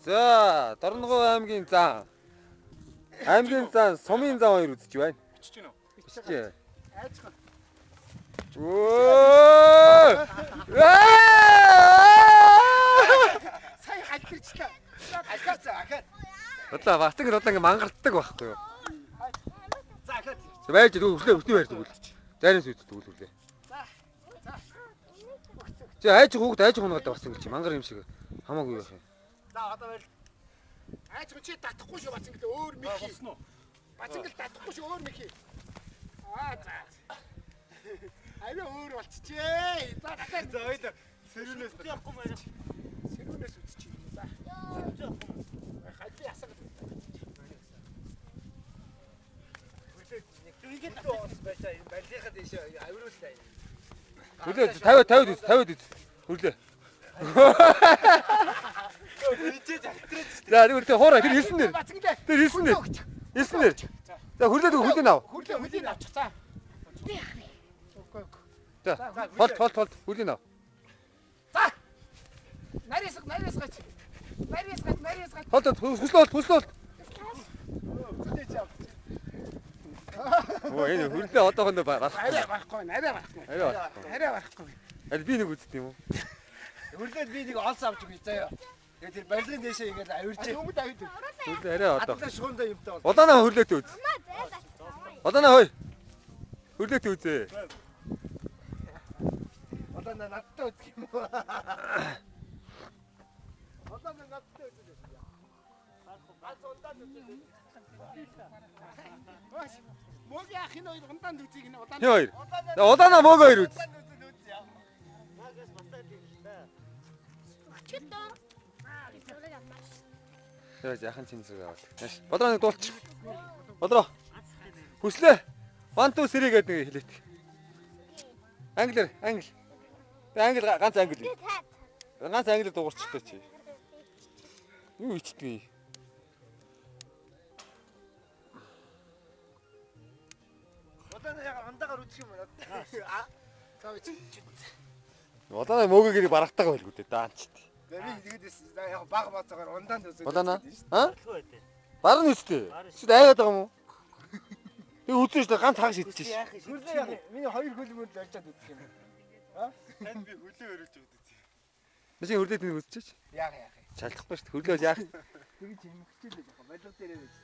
За, Дорногов аймгийн зан. Аймгийн зан, сумын зан хоёр үзэж байна. Бичиж гинөө. Бичиж. Айцхан. Өө! Сая халдварчлаа. Ахаад за ахаад. Удлаа бацаг удлаа ингээ мангарддаг байхгүй юу? За ахаад. За байж тэгвэл өглөө өтний байр тэгвэл. Зайраас үз тэгвэл хүлээ. За айж хүүхд айж хунгаад бас ингэ чи мангар юм шиг хамаагүй байх юм. За одоо байл. Айцхан чи татахгүй шүү бацсан гэлээ өөр михи. Болсон уу? Бацсан гэл татахгүй шүү өөр михи. Аа за. Арай өөр болчихжээ. За татаа. За хоёул сэрүүнээс явахгүй маяг. Сэрүүнээс үзчих. За. Халбын асаг. Тэгээд онс байшаа энэ барилгынхаа дэше авирууллаа. Хүлээ 50 50 үз 50 үз. Хүлээ. Бичээж алтраад. За тэгвэл тэр хуурай тэр хэлсэн дээр. Бацсан гэлээ. Тэр хэлсэн дээр. Хэлсэн дээр. За хүлээ тэгвэл хүлээ нав. Хүлээ хүлээ авчих за. Үгүй үгүй. За холт холт холт хүлээ нав. За. Нарийсаг нарийсгач. Нарийсгач нарийсгач. Холт холт хүслээ холт хүслээ холт. Хүлээж авчих. Өө энэ хүлээ одоохондоо барах. Арай барахгүй, арай барахгүй. Арай барахгүй. Арай барахгүй. Аль би нэг үзт юм уу? Хөрлөөд би нэг олс авч өгье заяа. Тэгээд тэр барилгын дэше ингээд авирчээ. Өмнөд авид. Хүлээ арай одоо. Адлаа шугамдаа юмтай бол. Улаанаа хүлээт үз. Улаанаа хой. Хүлээт үзээ. Улаанаа надтай үзэх юм уу? Улаанаа надтай үзэх юм. Ганц ундаанд үзэх. Мөг яах энэ хоёр ундаанд үзье гинэ удаан. Хин хоёр. За улаанаа мөг хоёр үз. Ундаанд үзэл үзье. Өчигдөр зураг авмаар. За яхан чин зүг аваад. Нааш. Бодроо нэг дуулчих. Бодроо. Хүслээ. 1 2 3 гэдэг нэг хэлээт. Англиар, англи. Тэг англи ганц англи. Ганц англиар дуугарчтай чи. Юу ичдэг юм? Улаанаа яг ундаагаар үзэх юм уу надад? За үз. Улаанаа мөөгөө гэрийг барагтайгаа байлгүй дээ даанч. За би тэгээд яг баг бацаагаар ундаанд үзэх. Улаанаа? А? Барна үстэй. Эсвэл айгаад байгаа юм уу? Тэг үзэн шүү дээ ганц хагас идчихэж шүү. Хөрлөө яг миний хоёр хөлбөмбөд орчаад үзэх юм. Танд би хөлөө өрүүлж өгдөг. Би чи хөрлөөд нэг үзчихэж. Яах яах. Чалдахгүй шүү дээ. Хөрлөөд яах. Тэгж юм хичээлээ жоохон барилга дээрээ байж.